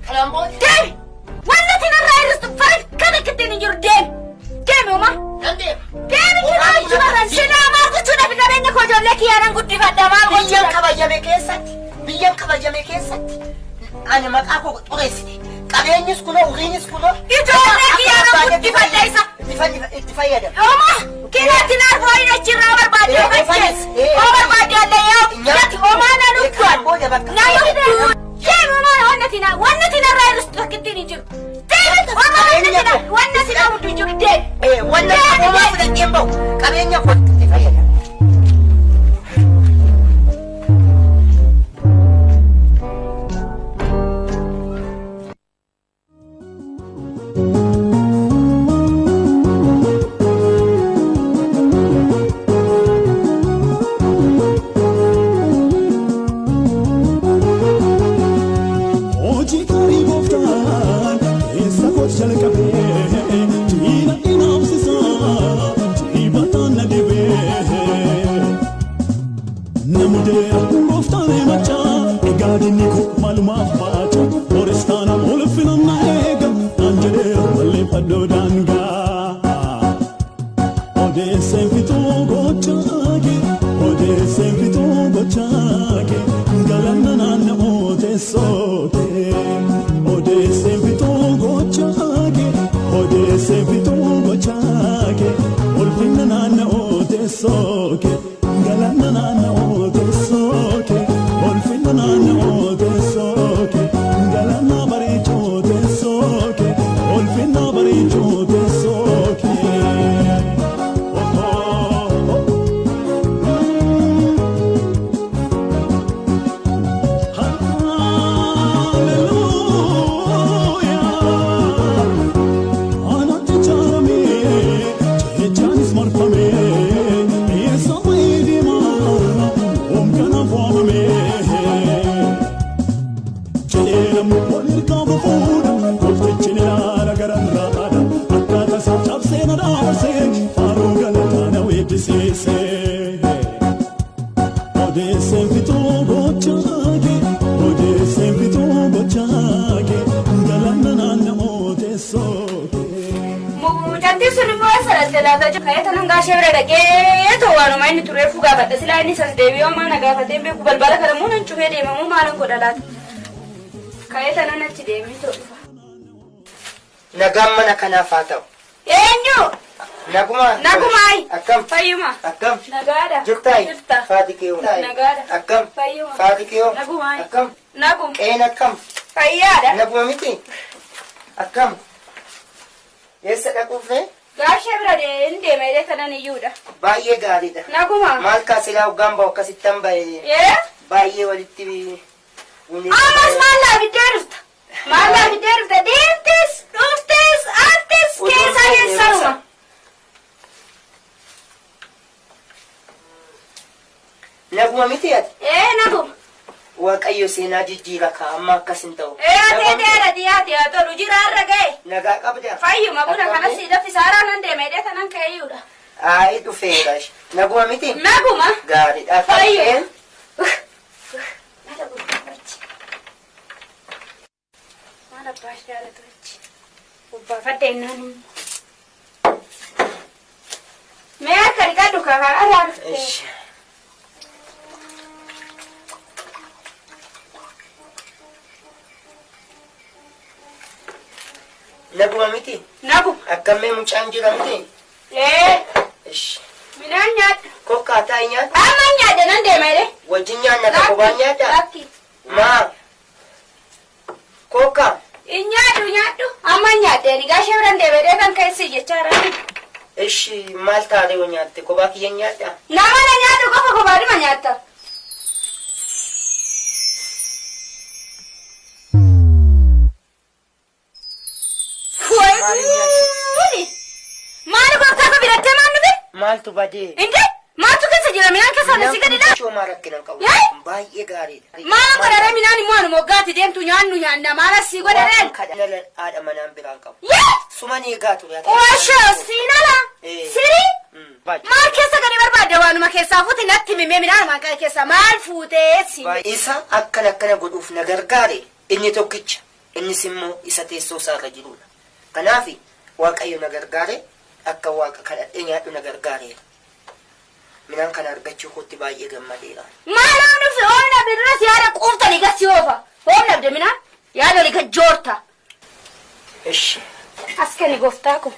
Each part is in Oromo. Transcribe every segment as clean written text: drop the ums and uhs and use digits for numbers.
Kanaan booda. Deemi! Wanni ati narraa hir'istu farka takka ittiin hin jiru deemi! Deemi homaa! Nan deema. Deemi kinoo jechuudha. Silaa maal gochuudhaaf qabeenya koo ijoollee kiyyaanan guddifadha maal Biyyan gochuudhaaf? kabajame keessatti biyyan kabajame keessatti ani maqaa koo xureessite. Qabeenyis kunoo horiinis kunoo. Ijoollee kiyyaanan guddifadha isa. Itti fayyadama. Homaa kinaatti naar bu'anii achirraa barbaadde Eh, ofachees. eh, Oo barbaadde allee yaa nati homaa na Kanaan booda bakka. Na yubdu. Deemi homaa wanni ati na wanni ati narraa hir'istu takka ittiin hin jiru. Deemi homaa wanni ati na wanni ati na huddu hin jiru deemi. Wanna homaa fudhadheen bahu qabeenya koo itti fayyadama. Hojii gaarii gooftaan keessa kooti jalqabee diina inaafsisaa dibataan na dhibee. Namudeera gooftaan machaa egaa diinni koo maalumaaf baaca horistaana ulfina na eega naan jedheera malleeffadhoo daangaa. Odeesseen fixuu gochaa kee odeesseen fixuu gochaa kee galanna naanna'uu teessoo kee. Odeesseen fixuu gochaa kee odeesseen fixuu gochaa kee ulfinna naanna'uu teessoo kee galanna naanna'uu teessoo kee ulfinna naanna'uu teessoo kee galanna bareechuu teessoo kee ulfinna bareechuu teessoo kee. Odeesseen fixuu gochaa kee odeesseen fixuu gochaa kee galanna naanna'uu teessoo kee. Mucattiin sun immoo eessa dhalte laata? Ka'ee tanan gaashee bira dhaqee waanuma inni tureefuu gaafadha. Silaa inni sas deebi'ee homaa na gaafatee hin beeku. Balbala kana immoo nan cufee deemamuu maalan godha laata? Ka'ee tanan achi deemee too dhufa. Nagaan mana kanaaf haa ta'u. Eenyu? Naguma. Nagumaayi. Akkam. Fayyuma. Akkam. Nagaadha. Jirtaayi. Jirta. Faati kee hoo. Nagaadha. Akkam. Fayyuma. Faati kee hoo. Nagumaayi. Akkam. Nagum. Qeen akkam. Fayyaadha. Naguma miti. Akkam. Eessa dhaquuf ree? Gaashee bira hin deemee kanan iyyuudha. Baay'ee gaariidha. Naguma. Maal kaasilaa hoggaan bahu akkasittan bahe Ee? baay'ee walitti. Ammas maal laafiddee dhufta? Maal laafiddee dhufta? Deemtes, dhuftes, altes keessaa keessanuma. Naguma miti ati? Ee naguma. Waaqayyo seenaa jijjiira kaa amma akkas hin ta'u. Ee ati dheera dhiyaate haa tolu jiraarra ga'e. Nagaa qabdaa? Fayyuma buna kanas si daffi saaraa nan deeme dee tanan ka'eyyuudha. Ayi dhufeera. Naguma miti? Naguma. Gaariidha. Fayyuma. Maal abbaa jaalatu achi. Bobbaafadhe innaan immoo. Mee akka dhiqadhu kakaa araarfte. Ishi. Naguma miti? Naguma. Akkammee mucaan jira miti? Ee Ishi. midhaan nyaadhu. Kokkaa taa'ii nyaata? Amma nyaadhe nan deema jedhe. Wajjin nyaanna ka kophaan nyaata? Lakki. Maa? Kokkaa? In nyaadhu nyaadhu. Amma nyaadhe ani gaashee biraan deeme kan keessi jechaa jiran. Ishi maal taatee yoo nyaatte? Kophaa kiyya nyaadha? Nama na nyaadhu qofa kophaadhuma nyaatta. Wayi Maali gooftaa koo birattee maal nuti? Maaltu badee? Inde maaltu keessa jira midhaan keessa na si gadi laa? Homaa rakkina hin qabu. Yee? Baay'ee gaariidha. Maal godharee midhaan immoo anu moggaatti deemtu nyaannu nyaanna maal asii godhareen? Waan kadhana haadha manaan biraan qabu. Yee! Suma ni eegaa ture. Oshoo siinala Eh. sirii Baay'ee. maal keessa gadi barbaadde waanuma keessaa fuute natti mimee midhaan maqaa keessa maal fuutee si? Isa akkana akkana godhuuf na gargaare inni tokkicha. Innis immoo isa teessoo isaarra jirudha. Kanaaf Waaqayyo na gargaare, akka Waaqa kadhadhee nyaadhu na gargaareera. Midhaan kana argachuu kootti baay'ee gammadeera. Maaloo nufi hoomna birras yaada quuftanii gad si oofa. Hoomna abde minaan yaada olii gad joorta. Ishi. As kenni gooftaa koo.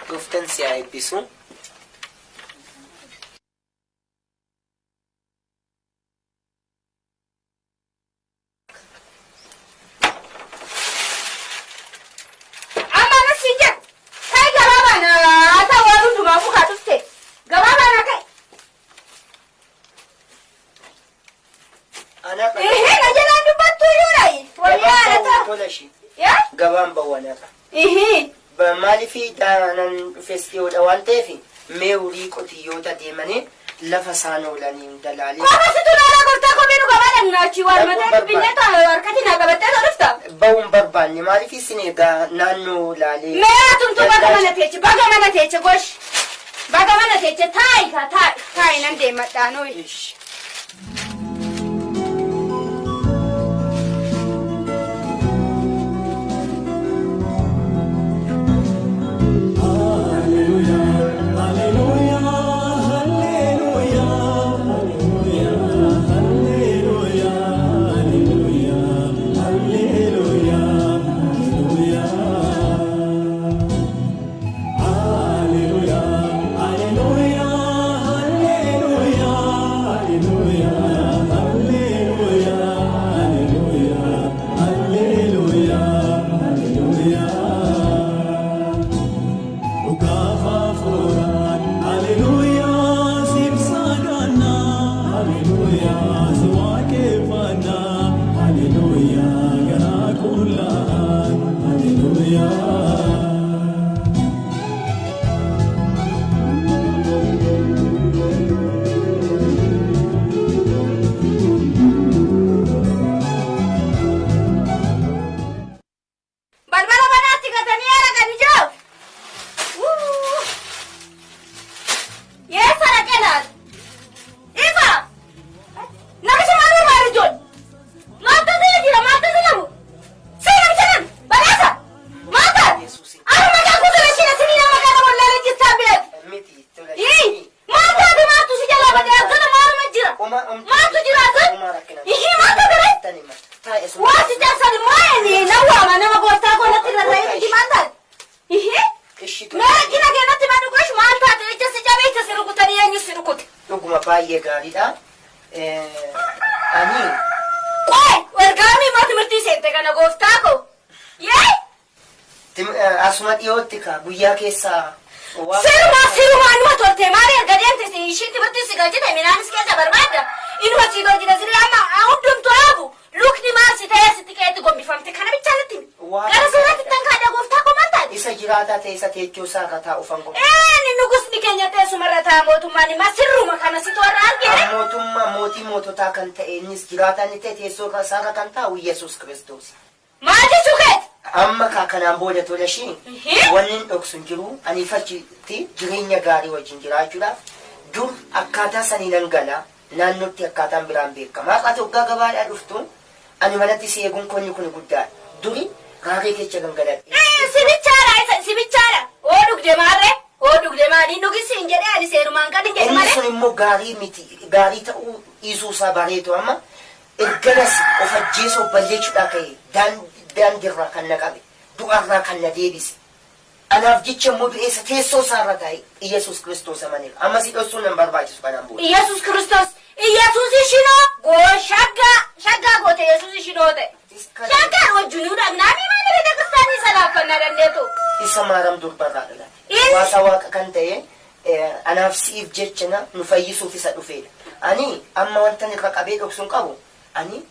Gooftaan si haa eebbisu. Amma anas siin jedha. Kai gabaabaan haa ta'u waan hundumaafuu kaa dhufte. Gabaabaan haa ka'i. Anarra. Ihee na jalaan dubbattuu iyyuu dhaayi. Wayyaa Gabaan ana ba'u ta'a. tola ishii. Yaa? Gabaan ba'u anarra. Ihee. Maaliif daanan dhufes dhiyoodha waan ta'eef mee horii qotiyyoota deemanii lafa isaan oolaniin dalaalee. Qofa situ laalaa gooftaa kophee nu gabaa dhaqna achii waan Dhaquu mataa dubbinee ta'a harkatti naa qabattee too dhufta. Ba'uun barbaanne maaliif isin egaa naannoo laalee. Mee atumtuu baga mana teeche baga mana teeche gosh. Baga mana teeche taa'i kaa taa'i taa'i nan deemadhaa nooyi. Ishi. Balbala banaatti gatanii haala gadi jiru. Eessa dhaqee laata? Ifa! Namicha maal barbaadu ijoollee? Maaltu sila jira? Maaltu sila bu? Si namicha nan! Balaasa! Maal taate? Amma maqaa kuusa ishee sinii nama kana wallaalee jirtaa beeku. Miti tola Ii! Maal taate maaltu si jalaa badee akkana maaluma jira? Maaltu jira akkana? Ihii maal taate ree? Waa si cabsan maali na waama nama gooftaa koo natti rarra'ee miti maal taate? Ihii! Mee rakkina kee natti madhu qosh maal taate ija si cabee ija si rukutanii eenyu si rukute? Dhuguma baay'ee gaariidha. Ani Qoy ergaamii immoo timirtii seente kana gooftaa koo. Yee! Asuma dhiyootti ka guyyaa keessaa waa Sirumaa sirumaa inuma tolte maali erga deemte si ishiin timirtii si galchite minaanis keessa barbaadda. Inuma si tolchite sirrii amma hundumtuu haafu lukni maal si ta'ee sitti qe'eetti gombifamte kana bichaa natti himi. Gara seeraatti tan kaadha gooftaa koo maal taate? Isa jiraataa ta'e isa teechoo isaa irra taa'u fan godhu. Inni nugusni keenya teessuma irra taa'a mootummaan immoo sirruma kana situ warra argee. Mootummaa mootii moototaa kan ta'e innis jiraataa inni ta'e teessoo isaa irra kan taa'u Yesuus Kiristoos. Maal jechuu keeti? Amma kaa kanaan booda tola ishii wanni hin dhoksu hin jiru ani fachitti jireenya gaarii wajjin jiraachuudhaaf dur akkaataa sanii nan gala naannootti akkaataan biraan beekama. Har'a hoggaa gabaadhaa dhuftu ani manatti si eeguun konni kun guddaadha. Duri raaree kecha gangaladhe. Sibichaadha isa sibichaadha. Oo dhugde maarree? Oo dhugde maali? Dhugisi hin jedhee ani seerumaan kan hin jedhu Inni malee. sun immoo gaarii miti gaarii ta'uu dhiisuu isaa bareetu amma erganas of ajjeesuu balleechuudhaa ka'e daandiirraa kan na qabe du'arraa kan na deebise. Anaaf jecha immoo du'eessa teessoo isaarra taa'e Iyesuus Kiristoos amaneera. Amma si dhoksuun nan barbaachisu kanaan booda. Iyesuus Kiristoos Iyesuus ishinoo goo shaggaa shaggaa goote Yesuus ishinoo ta'e. Shaggaa wajjinuu dhaqnaanii maali beeta kiristaanii salaaffannaa dandeetu. Isa maaram durbarraa dhalate. Inni- Waasaa waaqa kan ta'e anaaf si'iif jecha nu fayyisuuf isa dhufeedha. Ani amma wanta irra qabee dhoksuun qabu ani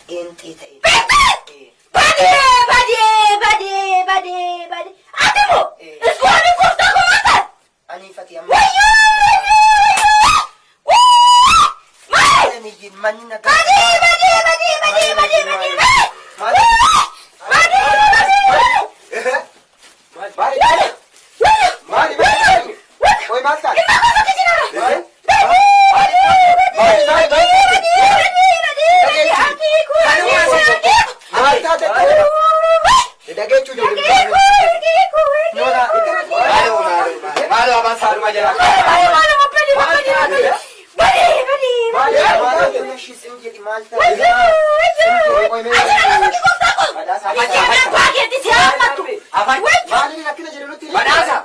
xeenxee ta'e. Beekte! Badee badee badee badee badee. Ati moo iskoolii gooftaa koo maal taate? Ani fati amma. Wayyoo wayyoo wayyoo! Maali? Manni nagaa. Badee badee badee badee badee badee badee! Maali? Badee badee! Maali? Maali? Maali? Oi, maal taate? Maali? Maali? Maali? Maali? Wayyoo! Wayyoo! Ati na lafa gooftaa koo! Badhaasa. Ati abbaa keetti si haammattu! Maali rakkina jedhu nutti? Badhaasa!